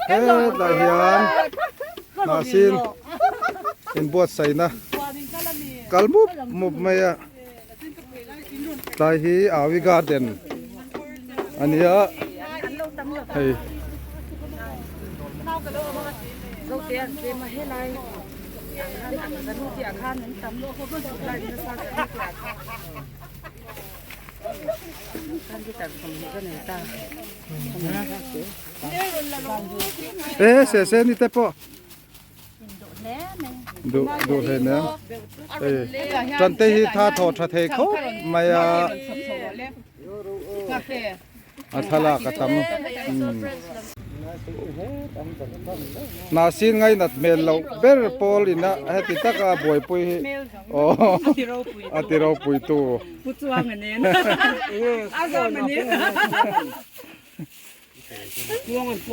Hetlai hian hnahsin inbuatsaihna kal mup mup mai a tlai hi Awi garden a nia hei. E se se ni te pawh duh duh hle mai a hei tan te hi tha thaw tha thei khawp mai a a thlalak a tam Hnahsin ngainat hmel loh ber pawl ina heti taka buaipui hi aw a ti ropui tu.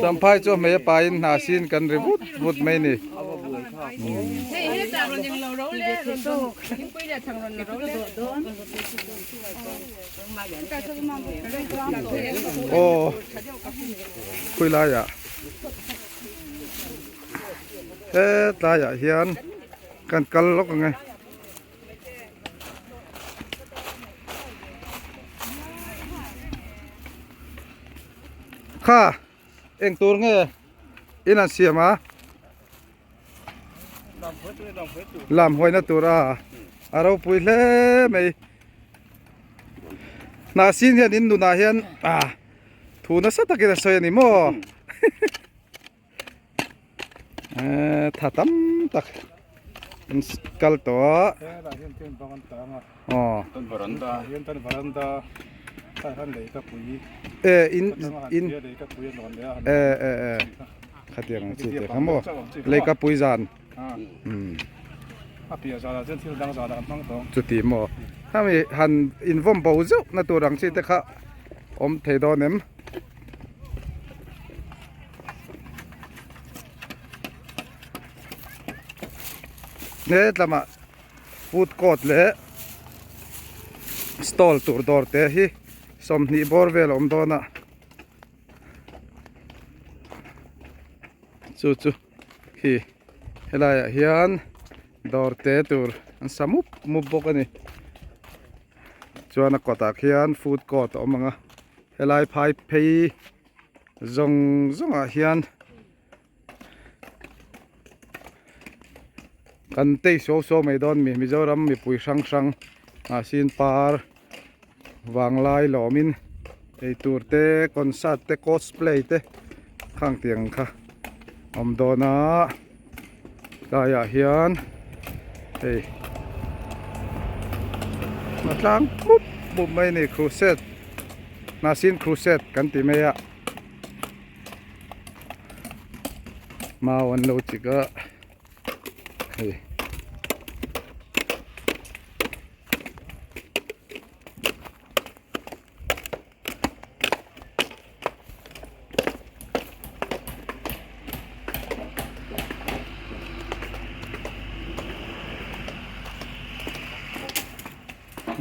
Champhai chu hmei a pain hnahsin kan ri vut vut mai ni. Aw khawi laiah hetlaiah hian kan kal lawk ang e. Kha eng tur nge in an siam a? Lam huaina tur a a ropui hle mai. Hnahsin hian in nunah hian ah thu nasa takin a sawi a ni maw eh tha tam tak an kal tawh a aw eh in in eh eh eh khatiang ang chi te kha maw leikapui zan. A piah zan ah chuan thil dang zan ah an hmang tawh. Chuti maw? Hemi han invawm bo zeuh na tur ang chi te kha awm thei dawn em? Hetlamah food court leh stall tur dawr te hi 20 bawr vel a awm dawn a. Chu chu. Khi helaiah hian dawr te tur an sa mup mup bawk a ni chuan a kawtah khian food court a awm ang a helai phai phei zawng zawng ah hian kan tei suau suau mai dawn mi Mizoram mipui hrang hrang hnahsin par vanglai lawmin eitur te concert te cosplay te khang tiang kha awm dawn a tlaiah hian hei a tlang mup mup mai a ni crusade hnahsin crusade kan ti mai a mau an lo chik a hei.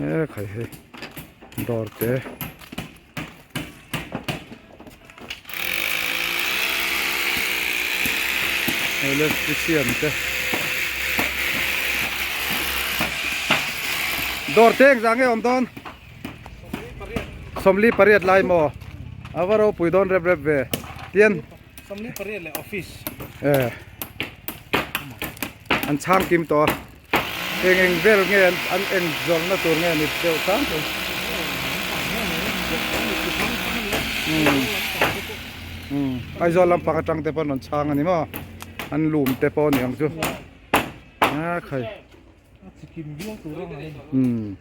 E khai hei dawr te electrician te dawr te engzah nge awm dawn 28 lai maw a va ropui dawn rep rep ve tian 28 leh office e an chhang kim tawh a eng eng vel nge an eng zawrhna tur nge ni deuh tlang chu umm Aizawl lampang atang te pawh an rawn chhang a ni maw an lum te pawh a ni ang chu a khai umm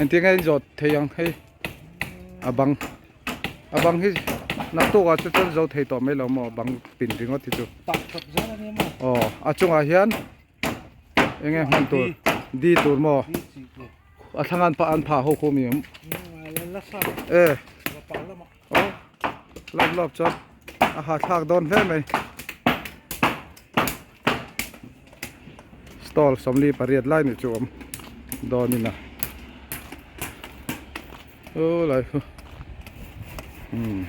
engtin nge in zawh thei ang hei a bang a bang hi naktuk ah chu chuan zo thei tawh mai lo maw a bang pin ringawt hi chu aw a chungah hian. Enge hman tur di tur maw a thlang an an phah ho khu mi awm e aw lap lap chuan a ha thlak dawn hle mai stall 48 lai ni chu awm dawn in a aw lai khu. Umm.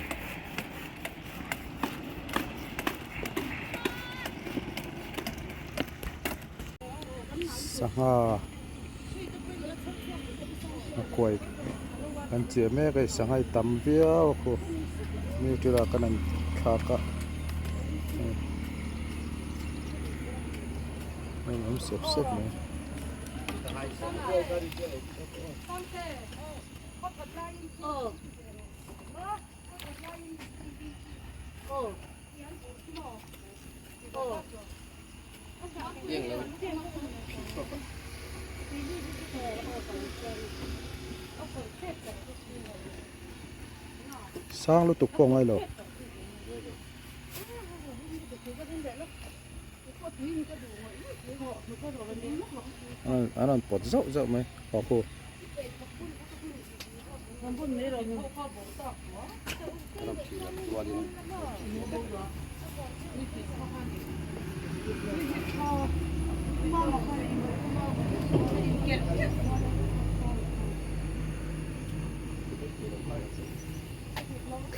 Sangha a kuai an chiah mek a hei sangha hi tam viau a khu mi tila kan an thlak a hei a awm sep sep mai. Sang lutuk pawh ngai lo. An rawn pawt zauh zauh mai aw khu.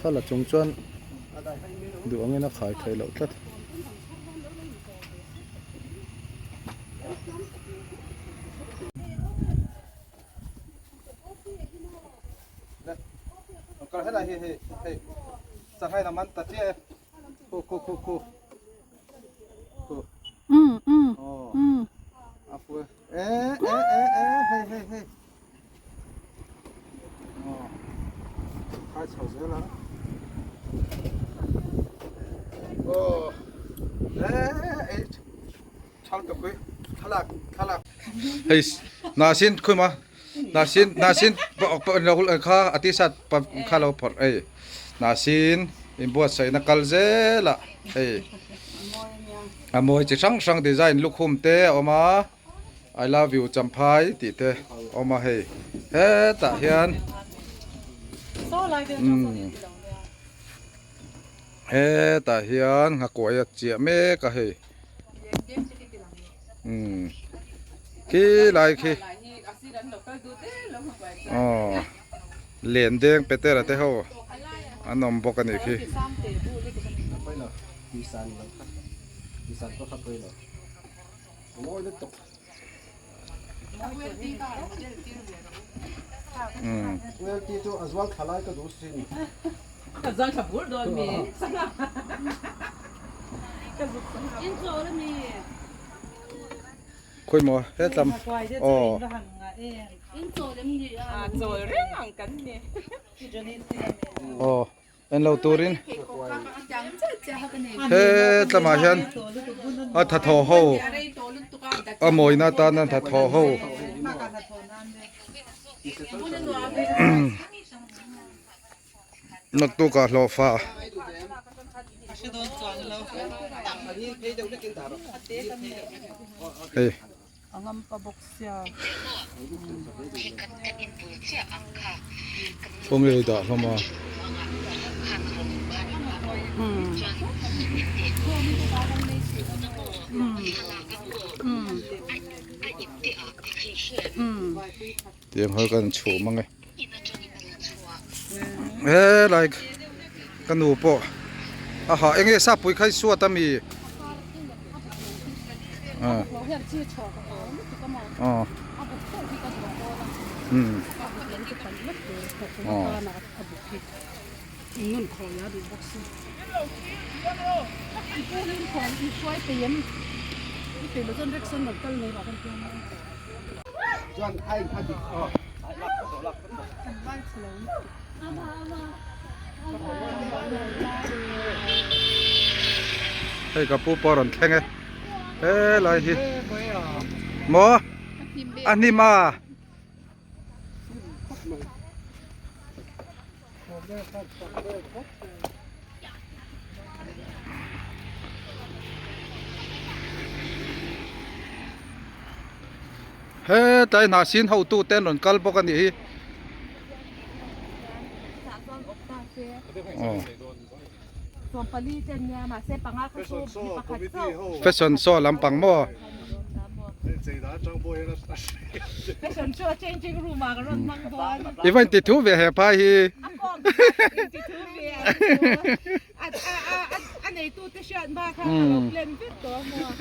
Thla la chung chuan duh angin a khai theih loh tlat. Hei hnahsin khawima hnahsin hnahsin kha a t-shirt kha lo phawrh hei hnahsin inbuatsaihna kal zel a hei a mawi chi hrang hrang design lukhum te a awm a. I love you champhai tih te awm a hei hetah hian umm hetah hian nghakuai a chiah mek a hei umm khi lai khi aw len deng petera te ho an awm bawk a nih khi. Khawimaw hetlam aw. Aw. En lo turin hetlamah hian a thathaw ho a mawina atana thathaw ho naktukah hlawhfa hei. Khawnge i dah hlawm a. Tiang ho kan chhum ang e. Helai ka nu pawh a ha enge sapui kha i suat ami Hei ka pu pawh a rawn thleng e helai hi maw a hnim a. Hetlai hnahsin hotu te an rawn kal bawk a nih hi. Fashion show lampang maw? I va inti thu ve he phai hi. A neitute hriat hma khan a lo plan vek tawh a maw.